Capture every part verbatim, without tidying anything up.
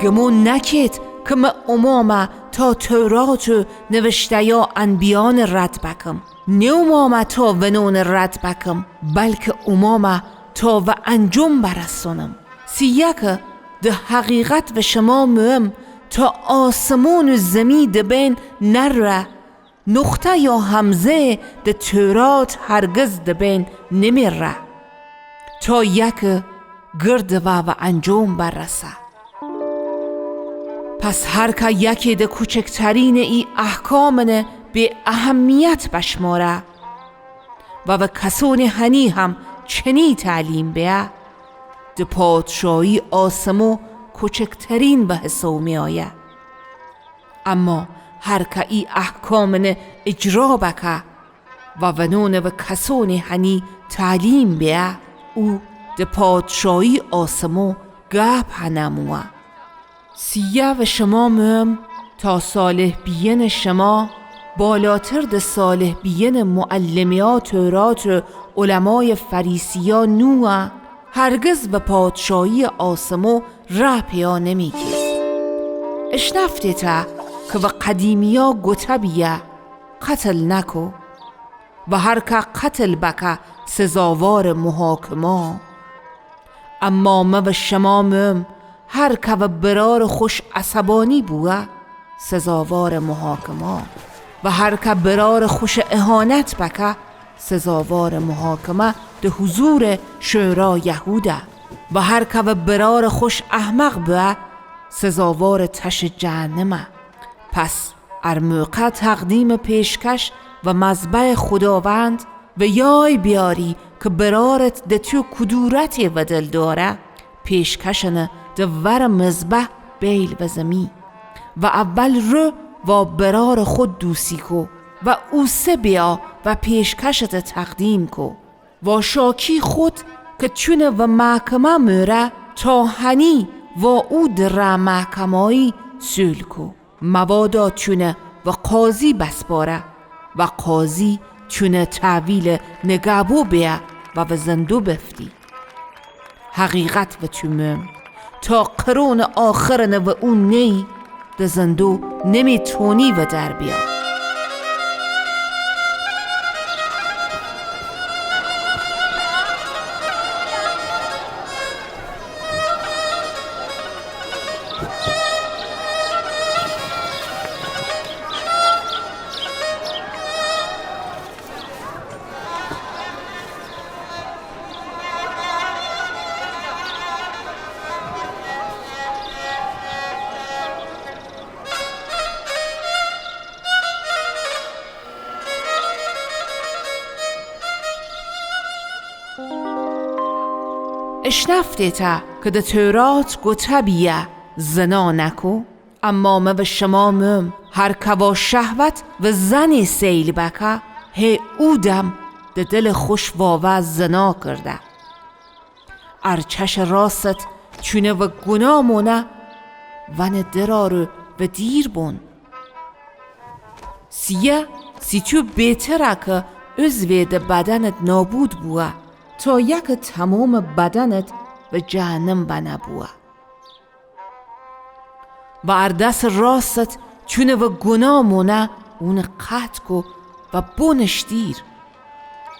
گمون نکید که مه اومامه تا تورات و نوشته‌یا انبیان رد بکم. نه اومامه تا ونون رد بکم، بلکه اومامه تا و انجام برسونم. سیه که د حقیقت و شما مهم تا آسمون و زمی دبین نره، نقطه یا همزه د تورات هرگز دبین نمیره، تا یکه گرد و و انجام برسه. پس هر که یکی د کوچکترین ای احکامن بی اهمیت بشماره و و کسون هنی هم چنی تعلیم بیه، د پادشاهی آسمو کوچکترین و حساب میایه. اما هر که ای احکامن اجرا بکه و ونون و کسون هنی تعلیم بیه، او د پادشاهی آسمو گپ هنموه. سیه و شما مهم تا صالح بیین شما بالاتر د صالح بیین معلمیا تورات و علمای فریسیا نوه، هرگز و پادشاهی آسمو ره پیا نمیکید. اشنفتیته که و قدیمیا گوته بیه، قتل نکو، و هر که قتل بکه سزاوار محاکمه. اما مه و شما مهم، هر که و برار خوش عصبانی بوه، سزاوار محاکمه. و هر که برار خوش اهانت بکه، سزاوار محاکمه د حضور شورای یهوده. و هر که و برار خوش احمق بوه، سزاوار تش جهنمه. پس ار موقع تقدیم پیشکش و مذبح خداوند و یای بیاری که برارت د تو کدورتی و دل داره، پیشکشن د ور مذبح بیل و زمی. و اول رو و برار خود دوسی کو و اوسه بیا و پیشکشت تقدیم کو. و شاکی خود که چونه و محکمه موره تا هنی و او د ره محکمایی سول کو. موادا چونه و قاضی بسپاره و قاضی چونه تحویل نگهبو بیه و و زندو بفتی. حقیقت و تو مهم، تا قرون آخرن و او نی د زندو نمیتونی و در بیا. اشنفتیته که د تورات گوته بیه زنا نکو؟ اما مه و شما مهم، هر که وا شهوت و زنی سیل بکه، هی او دم د دل خوش واوه زنا کرده. ار چش راستت چونه و گناه مونه، ون درارو و دیر بون. سیه، سی تو بیتره که عضوی د بدنت نابود بوه، تا یکه تمام بدنت و جهنم ونه بوه. و ار دس راستت چونه و گناه مونه، اون قطع کو و بونش دیر.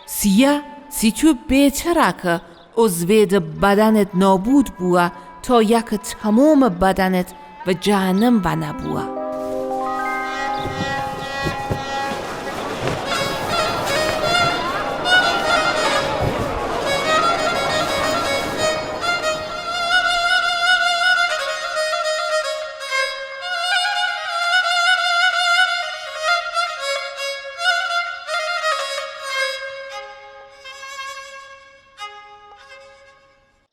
سیه، سی تو بیتره که عضوی د بدنت نابود بوه، تا یکه تمام بدنت و جهنم ونه بوه.